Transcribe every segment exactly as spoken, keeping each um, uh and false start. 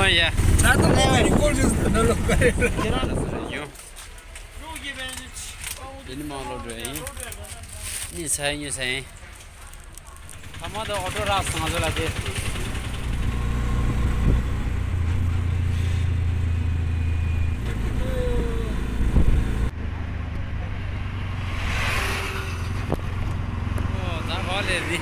ཡ། ད་ལྟ་ངས་རི་ཀོར་ཞིག་ཟེར་ན་ལོ་ག་རེ། ཁྱེད་རང་ལ་ཟེར་ཡོང་། ཡིན་མང་ལོ་འགྲོ་ཡིན། ནི་ཚ་ཡིན་ཉོ་ཚ་ཡིན། ཐ་མ་དུ་ཨོ་ཊོ་རག་སོང་ང་ཚོ་ལ་དེ། ཨོ་ད་ག་ལེར་འདི།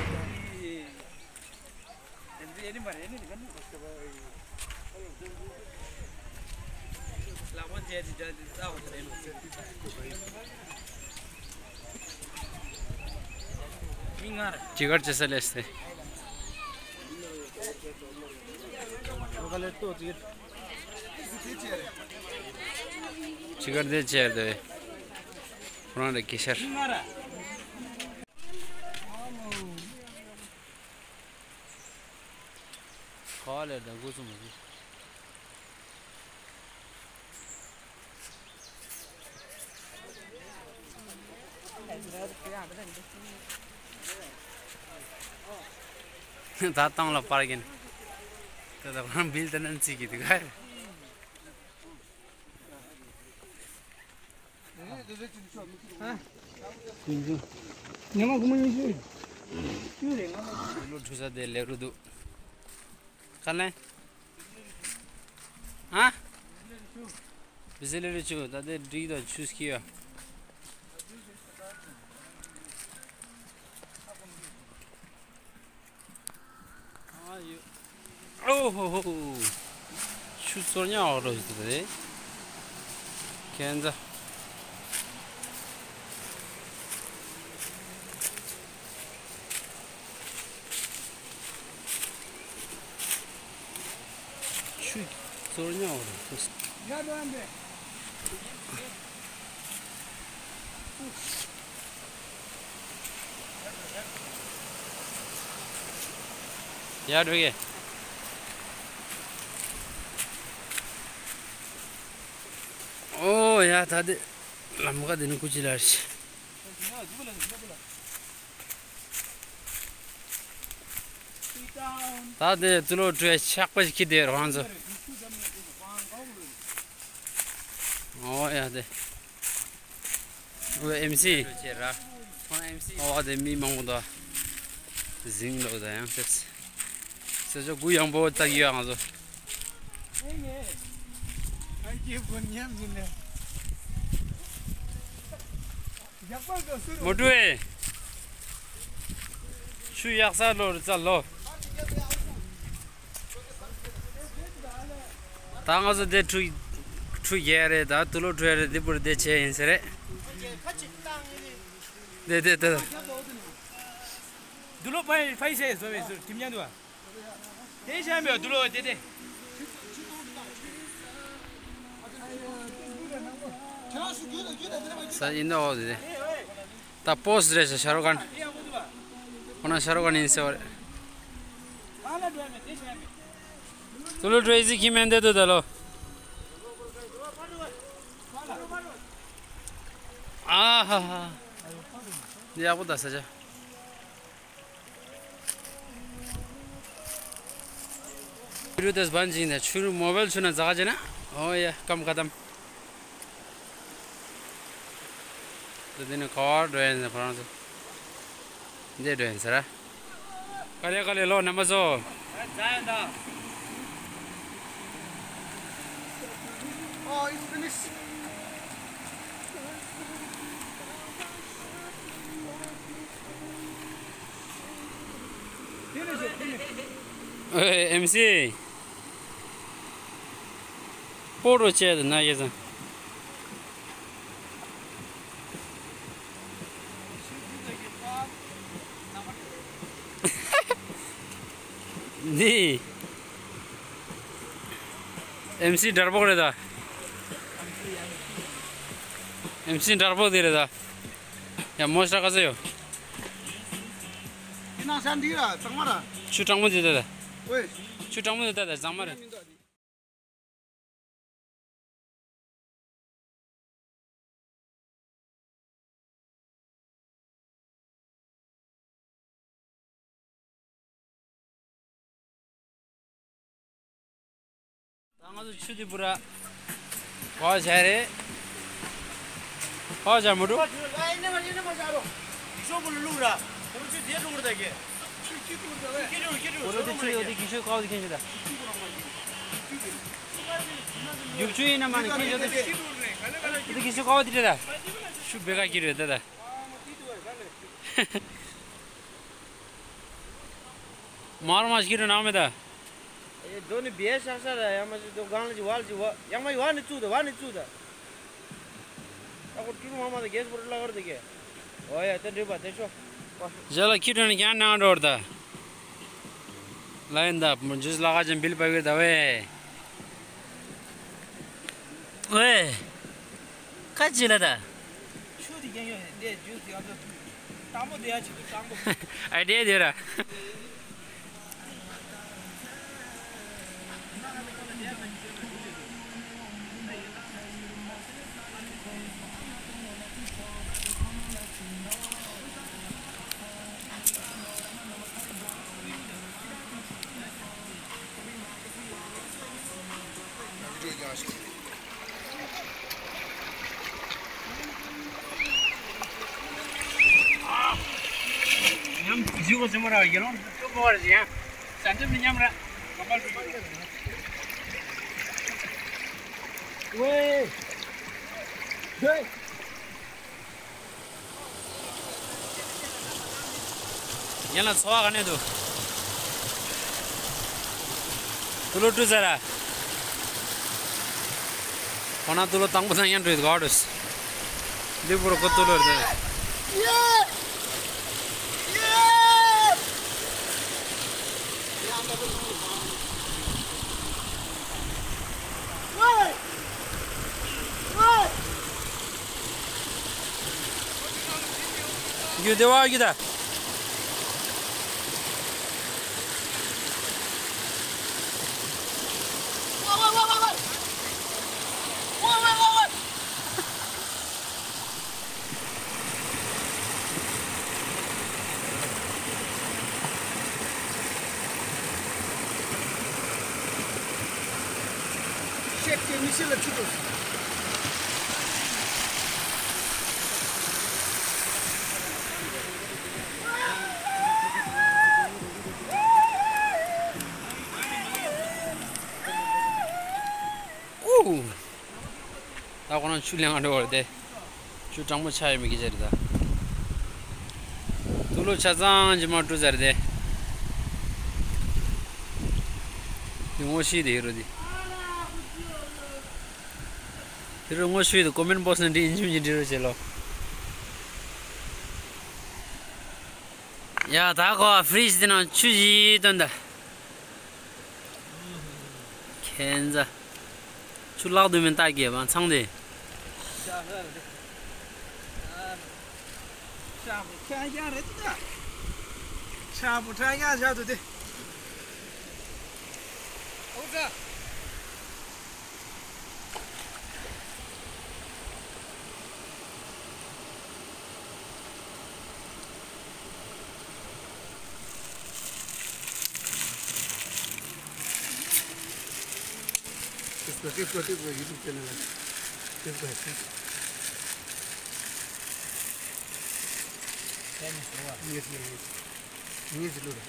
ཅི་གར་ཅི་ས་ལེས་ཏེ། ཅི་གར་དེ་ཆེ་དེ། ཁོ་རང་ལ་གེ་ཤར། ག་ལེར་ད་འགོ་ཚུགས་མ་ཟིན། ད་སྟོང་ལ་པར་གིན། ད་ད་ཁོང་བིལ་ད་ནན་ཚིག་གི་དུ་ག། ཉི་མ་དགུང་མོ་ཉི་ཤུ། ལོ་ཁྲུ་ས་དེ་ལེགས་རུ་འདུག་ག་ལེ། ཨ། བི་ཟི་ལེ་རུ་ཆུ་ད་དེ་འགྲིག་ད་ཆུ་སྐྱིད་ཡ། ཨོ་ཧོ་ཧོ། ཆུ་ཚོར་ཉག་འོག་རོ་ཞིག་རེད། ཁན་ཛ། ཆུ་ཚོར་ཉག་འོག་རོ། ཡར་འགྲོ་གི། ཨོ་ཡ་ད་དེ་ལམ་ཁ་དེ་ནི་ཀུ་ཅི་ལར་ཤི། ད་དེ་ཙུ་ལོ་ཀྲུའེ་ཆག་པ་ཞིག་ཁྱི་དེ་རང་ཚོ། ཨོ་ཡ་དེ། ཨོ་ཨེམ་སི། ཨོ་དེ་མི་མང་པོ་འདུག་ཟིང་ལོ་ད་ཡང་ཤེས། ས་ཆ་གུ་ཡངས་པོ་ཙག་ཡོད་ང་ཚོ། མོ་ཀྲུའེ། ཆུ་ཡག་ས་ལོ་རི་ཙ་ལོ། ད་ང་ཚོ་དེ་ཁྲུ་ཁྲུ་བརྒྱད་རེད། ད་དུ་ལོ་ཁྲུ་རེད། དེ་པུར་དེ་ཆེ་ཡིན་ཟེར་རེད། དེ་དེ་དེ། དུ་ལོ་ཕའི་ཕའི་སེ་བཟོ་བའི་ཟུར་ཁྲིམས་ཉན་འདུག་བ། དེ་བཞིན་པའི་དུ་ལོ་དེ་དེ། ས་ཡིན་ནོ་དེ་དེ། ད་པོ་སི་རེད་ཤ་ཤ་རུ་ཁན། ཁོ་ན་ཤ་རུ་ཁན་ཡིན་ཟེར་བ་རེད། དུ་ལོ་ཀྲེ་ཟི་ཁི་མན་དེ་དུ་ད་ལོ། ཨ་ཧ་ཧ། འདི་ཡག་པོ་ད་ས་ཆ། ཆུ་རུ་དེ་སྦན་ཅིང་ད་ཆུ་རུ་མོ་བེལ་ཆུ་ན་ཛ་ག་ཅེ་ན། ཨོ་ཡ་ཀམ་ཁ་ཏམ། ད་དེ་ནི་ཁ་བར་འགྲོ་ཡིན་ཟེར་ཁོ་རང་ཚོ། འདི་འགྲོ་ཡིན་ཟེར། ག་ལེ་ག་ལེ་ལོ་རྣམ་པ་ཚོ། Oh, it's finished. ཨེ་ཨེམ་སི། སྤོ་རོ་བྱས་ཏེ་ན་ཡེ་ཟང་། འདི། ཨེམ་སི་དྲར་པོ་རེད་ད། ཨེམ་སི་དྲར་པོ་དེ་རེད་ད། ཡ་མོ་ཤ་ག་ཚོད་ཡོད། དེ་ནང་ཤ་འདི་ར་གཙང་མ་ར། ཆུ་གྲང་མོ་དེ་ད་ད། ཝེ། ཆུ་གྲང་མོ་དེ་ད་ད་གཙང་མ་རེད། ད་ང་ཚོ་ཆུ་དེ་བུ་ར་བག་བྱ་རེད། བག་བྱ་མ་འགྲོ། རྒྱུག་ཆུ་ཡོད་དེ་གི་ཤོད་ཀ་བ་དེ་ཁྱེར་ཤོད་ད། རྒྱུག་ཆུ་ཡིན་ན་མ་ནི་ཁྱེར་ཤོད་དེ། དེ་གི་ཤོད་ཀ་བ་དེ་རེད་ད། ཤུ་བེ་ག་ཀི་རེད་ད་ད། མར་མ་ཤི་རུ་ནང་མེད་ད། ཨེ་འགྲོ་ནི་བེ་ཤག་ཤག་ར་ཡང་མ་ཤི་འགྲོ་གང་ལ་ཅི་བ་ལ་ཅི་བ་ཡང་མ་ཡི་བ་ནི་བཙུགས་ད་བ་ནི་བཙུགས་ད། ཨ་ཁོ་ཀྲུ་མ་མ་ད་གེ་སི་པོ་ལ་གར་ད་གེ། ཨོ་ཡ་དེ་འགྲིག་པ་དེ་ཤོ། ཇ་ལ་ཁྱི་འགྲོ་ནི་ཀྱང་ནང་འགྲོ་ད། ལ་ཡིན་ད་མོ་ཇུས་ལ་ག་ཅན་བིལ་པ་གི་ད་ཝེ། ཝེ། ཁ་ཅི་ལ་ད། ཆུ་དེ་རྒྱན་ཡོད་རེད་དེ་ཇུས་དེ་ཨ་ཚོ། དང་པོ་དེ་ཡ་ཆེ་དུ་དང་པོ། ཨ་དེ་དེ་ར། ཉམས་བཞི་བོ་ཟེར་མོ་ར་ཡེ་ལོང་ཏོ་མོ་བར་ཟེར་ཡང་ས་འཇམ་མི་ཉམས་ར་ག་པར་ཏོ་མོ་ཝེ། ཧེ། ཡན་ལ་འཚོ་བ་ག་ནས་འདུག་ཏུ་ལོ་ཀྲུ་ཟེར་ར། ཁོ་ན་ཏུ་ལོ་དང་པོ་ཚང་ཡན་ཀྲུ་ཡོད་གོ་ཀྲུ། འདི་པུ་རོ་ཁོ་ཏུ་ལོ་རེད། རྒྱུ་དེ་བ་རྒྱུ་ད། ཤེད་ཀྱི་མི་ཤེས་ལ་ཆུ་འགྲོ། ཨུ། ད་ཁོ་རང་ཆུ་ལེན་ག་འགྲོ་བ་རེད་དེ། ཆུ་གྲང་མོ་ཆགས་ཡོད་མི་སྐད་ཆ་རེད་ད། ཏུ་ལོ་ཆ་ཚང་ཅི་མ་ཀྲུ་ཟེར་དེ། དེ་ངོ་ཤེས་དེ་ཡོད་རེད་དེ། དེ་རུ་ངོ་ཤེས་དེ་ཀོ་མེན་བོག་སི་ནང་འདྲི་ཨིན་ཇི་མི་འདྲི་རུ་བྱེད་ལོ། ཡ་ད་ཁོ་ཧྥི་རིཇ་དེ་ནང་ཆུ་ཞིག་བཏོན་ད། ཁྱེད་ཚ། ཆུ་བརླག་དུས་མིན་ལྟ་གེ་བ་ཚང་དེ། ཤ་བོ་ཁ་ཡང་རེད་ད། ཤ་བོ་ཁྲ་ཡང་བཞག་ཏུ་དེ། ཨོ་ཙ། ཏིག་ཏིག་ཏིག་ཏིག་ཡུ་ཊུབ་ཅེ་ནལ་ལ་ཏིག་ཏིག་ཏིག་ངེས་ལུགས་ངེས་ལུགས།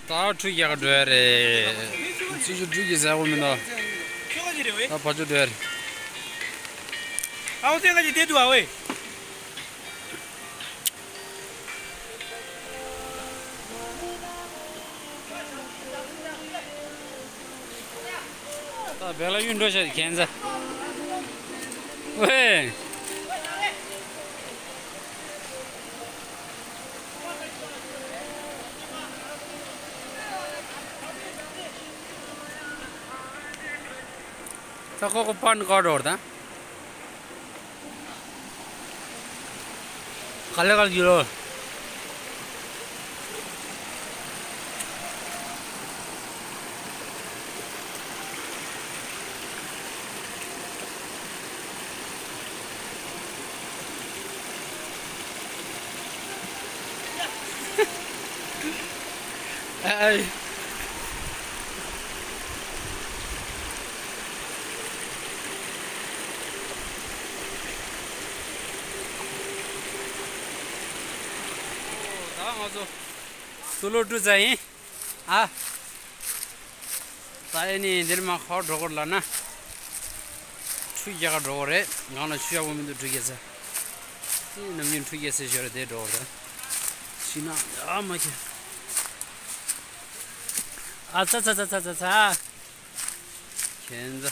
ད་ཁྲུས་རྒྱག་འགྲོ་ཡ་རེད། ཚུལ་ཞུ་འགྲུལ་གྱི་ཟ་བོ་མི་འདུག་ད་ཕ་ཆུ་འགྲོ་ཡ་རེད། ཨའོ་ཙེ་ང་ཅི་དེ་འདུག་ཨ་ཝེ། ད་བེ་ལ་ཡུན་འགྲོ་ཤག་ཁན་ཟ། ཝེ། ད་ཁོ་ཁོ་པན་ཀར་འོར་ད། ག་ལེ་ག་ལེ་རྒྱུ་རོ། ཨའི། ད་ང་ཚོ་ཏུ་ལོ་ཏུ་ཙ་ཡིན། ཨ། ད་ཨེ་ནི་འདིར་མ་ཁ་འགྲོ་གོ་ལ་ན། ཁྲུས་རྒྱག་ག་འགྲོ་གོ་རེད། ང་ལ་ཆུ་ཡག་པོ་མི་འདུག་ཁྲུས་རྒྱག་ས། ཨེ་ནམ་རྒྱུན་ཁྲུས་རྒྱག་ས་ཞོར་དེ་འགྲོ་གོ་རེད། ཤི་ན་ཨ་མ་ཁྱེད། ཨ་ཚ་ཚ་ཚ་ཚ་ཚ་ཚ། ཁྱེད་ཚ།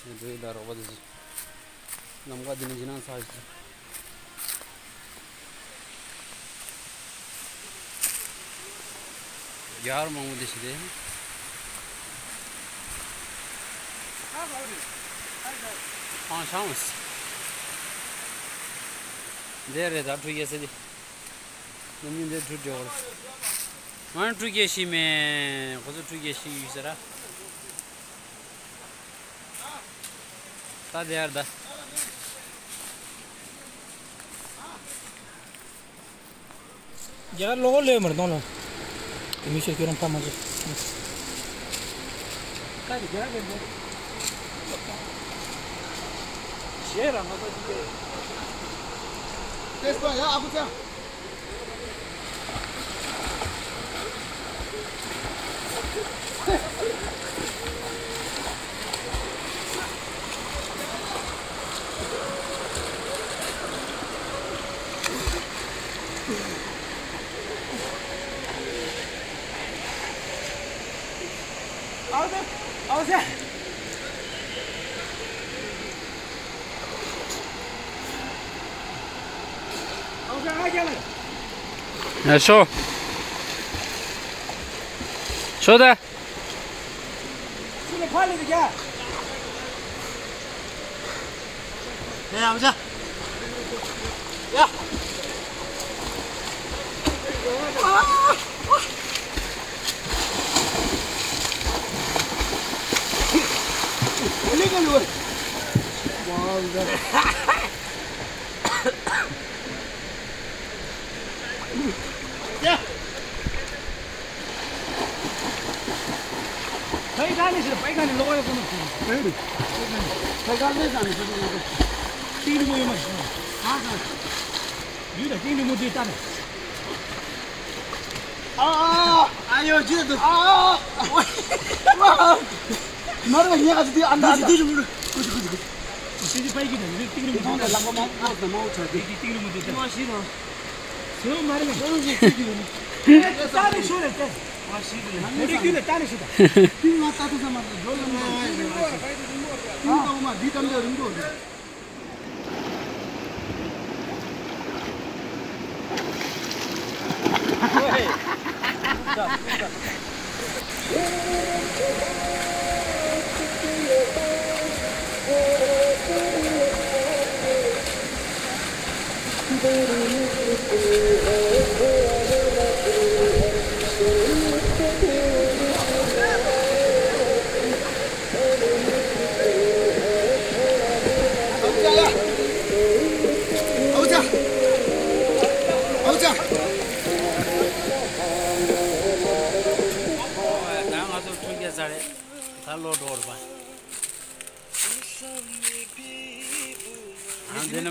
ཁྱེད་འགྲོ་ཡི་ད་རོགས་པ་དེ་ཚོ། ནམ་མཁའ་འདི་ནི་ཇི་ནང་ཚ་ཞིག་རྒྱ་གར་མང་པོ་འདི་ཞིག་རེད། ཨང་ཤང་མ་སི། འདི་རེད་ད་ཁྲུས་རྒྱག་ས་འདི། ནམ་རྒྱུན་འདི་ཁྲུས་རྒྱག་གོ། ང་ཁྲུས་རྒྱག་ཤེས་མེད། ཁོ་ཚོ་ཁྲུས་རྒྱག་ཤེས་ཡོད་ཟེར་ར། ད་དེ་ཡར་ད། རྒྱ་གར་ལོག་ལོས་མར་གཏོང་ལོ། དེ་མི་ཤེས་ཁྱོད་རང་ཕ་མ་ཚོ། ད་རྒྱ་གར་འདི། ཞེས་རང་ང་ཚོ་འདི། ཏེས་པ་ཡ་ཨ་ཁུ་ཚ། ཡ་ཤོ། ཤོ་ད། ཡ་ཡ་མ་བྱ། ཡ། ཨ་ཨ་ཨ་ཡོ་ཇི་ལ་འདུག་ཨ་ཨ། མ་རེད་ཉེ་ག་ཚོད་དེ་ཨ་འདྲ་ཨ་འདྲ། ཁོ་ཚོ་ཁོ་ཚོ་ཁོ་ཚོ། ཁོ་ཚོ་པའི་གི་དང་ནི་ཏིང་རི་མོ་དེ་ལ་ལག་པ་མང་པོ་ཟ་མང་པོ་ཆགས་ཏེ། ཏིང་རི་མོ་དེ་དང་། མ་ཤི་རོ། ཟེར་བ་མ་རེད་མེད། ཁོ་ཚོ་ཁོ་ཚོ། ད་ནི་ཤོད་རེད་དེ། མ་ཤི་རེད། མ་ཤི་རེད། ད་ནི་ཤོད་ད། ཏིང་ང་ད་ཐུག་ས་མ་རེད། འགྲོ་ལ་མ་ཤི་རེད། ཏིང་ད་འོ་མ་འདི་ད་འདི་རིང་འགྲོ་རེད། ད་ང་ཚོ་ཁྲུས་རྒྱག་ཚར་རེད། ད་ལོག་འགྲོ་རེད་པ། ད་འདི་ནི་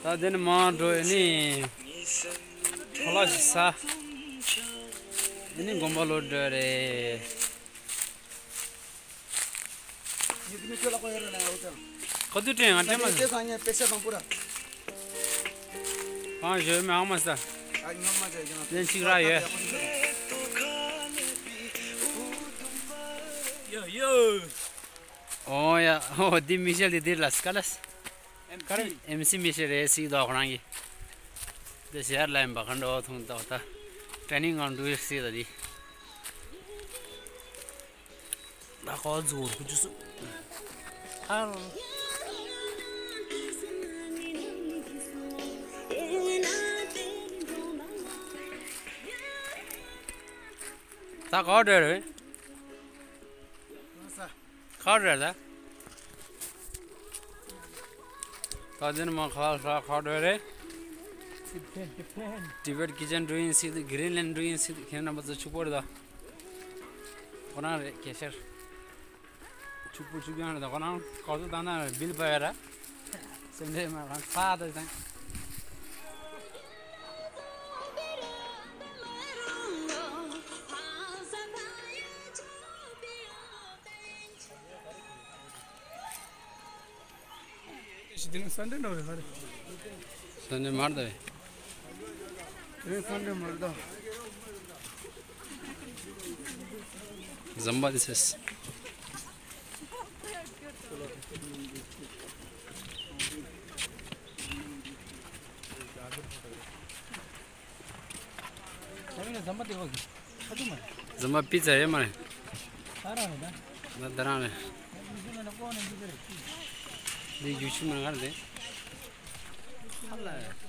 ད་འདི་ནི་མར་འགྲོ་ཡི་ནི། འཕྲོ་བརླག་ཞིག་ཟ། འདི་ནི་དགོན་པ་ལོག་འགྲོ་རེད། ཁོ་དུ་དྲན་ང་དྲན་མ་སོང་། གང་ཞོལ་མི་ཨང་མ་ས། ལན་གཅིག་ར་ཡོད། ཡོ་ཡོ། ཨོ་ཡ། ཨོ་འདི་མི་ཤེལ་འདི་འདིར་ལ་སྐ་ལ་སི། ཀར་ཨེམ་སི་མི་ཤེལ་རེད་སི་དོ་ཁོ་རང་གི། འདི་ཤར་ལ་ཡིན་པ་ག་འགྲོ་ཐུང་ཏོག་ད། ཀྲེ་ནིང་ང་འགྲོ་ཡོད་སི་ད་འདི། ད་ཁོ་ཚོ་ཁུ་ཆུ་སུ། ཧར། ད་ག་བར་འགྲོ་རེད། ག་བར་འགྲོ་རེད། ད་འདི་ནི་མ་ཁ་ལ་ཁ་བར་འགྲོ་རེད། Tibet kitchen འགྲོ་ཡིན་སྲིད། Greenland འགྲོ་ཡིན་སྲིད། ཁྱེད་རྣམ་པ་ཚོ་ཕྱུག་པོ་རེད་ད། ཁོ་རང་རེད་གེ་ཤར། ཕྱུག་པོ་ཕྱུག་རྐྱང་རེད་ད། ཁོ་རང་གོ་ཚོད་བཏང་ན་བིལ་པ་ཡ་ར། སེམས་ཁྲལ་མ་རང་ཚ་ད་དང་། ཤི་དེ་ནི་སན་ཌེ་འགྲོ་རེད་ཧ་རེ། སན་ཌེ་མར་ད་བས། དེ་ནི་སན་ཌེ་མར་ད། ཟམ་པ་དེ་སེས། ཟམ་པ་པི་ཙ་ཡོད་མ་རེད། ད་རང་རེད་ད། ད་ད་རང་རེད། འདི་ཡུ་ཆུ་མ་ང་རེད། ཧ་ལ། ད་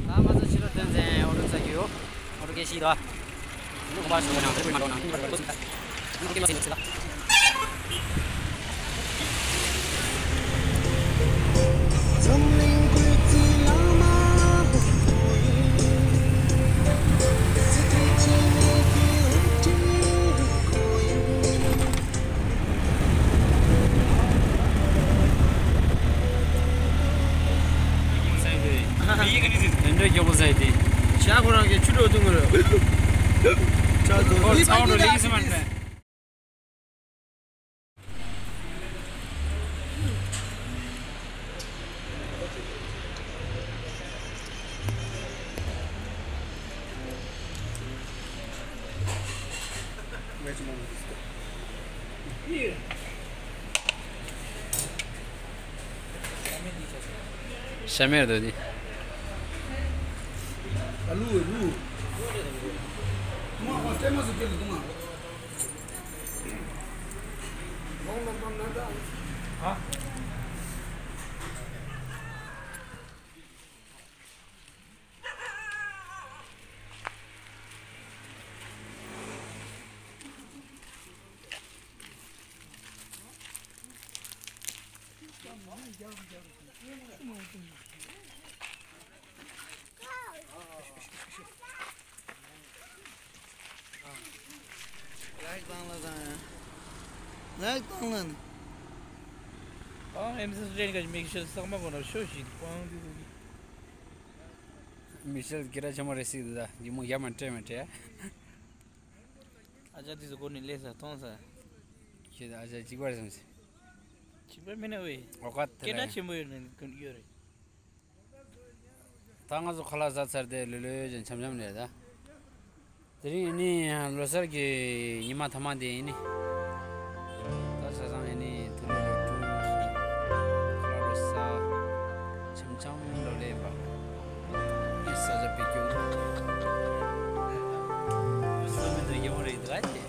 ང་ཚོ་ཕྱི་ལོགས་སྟོན་ཚན་ཨོ་རུ་ཚ་གི་ཡོད། ཨོ་རུ་སྐད་ཤེས་དོ། ཨ་ནི་གོམ་པ་ཞིག་འགྲོ་ནང་དེ་ཁོའི་མ་འགྲོ་ནང་ཁྱིམ་པར་འགྲོ་ཟིན་ད། ཨ་ནི་ཁོ་སྐད་མ་ཟིན་ཡོད་ཚེ་ད། ཤ་མེད་དོ་དེ། ཨ་ལུ་ཨ་ལུ། མ་མ་སྟེ་མ་སུ་སྐྱེལ་དུ་མ། ཧ། ལའིག་བཏང་ལ་བཏང་ཡ། ལའིག་བཏང་ལ་ནི། ཨང་ཨེམ་སི་རེན་ག་མིག་ཤེལ་ཟག་མ་གོ་ན་ཤོ་ཞིག་ཀོང་དུ་དུ་གི། མིག་ཤེལ་སྐད་གྲགས་ཆེན་མོ་རེད་སྲིད་དུ་ད་ཡིན་མོ་ཡ་མ་སྤྲད་མ་སྤྲད། ཨ་ཅག་དུས་སུ་སྒོ་ནས་སླེབས་ས་མཐོང་ས། ཁྱེད་ཨ་ཅག་གཅིག་པར་སོང་ཟེར། གཅིག་པར་མིན་ན་ཝེ། ཨོ་ཀ་ཐ་སྐད་གྲགས་ཆེན་པོ་ཡོད་ན་ཡོད་རེད། ད་ང་ཚོ་ཁ་ལག་ཟ་ཚར་ཏེ་ལོས་ལོས་ཀྱང་འཆམ་འཆམ་ནས་ད། དེ་རིང་ནི་ལོ་གསར་གྱི་ཉི་མ་ཐ་མ་དེ་ཡིན་ནི། ད་ཆ་ཚང་ཡིན་ནི་ཐུགས་ལོ་ལོ་ཀྲུང་། ཁ་ལག་ལོ་ས། འཆམ་འཆམ་ལོ་ལེན་པ། ཨི་ས་ཆ་པི་ཀྱུ། སོ་མི་འདུག་ཡོང་རེད་འདུག་ཨ་ཅེ།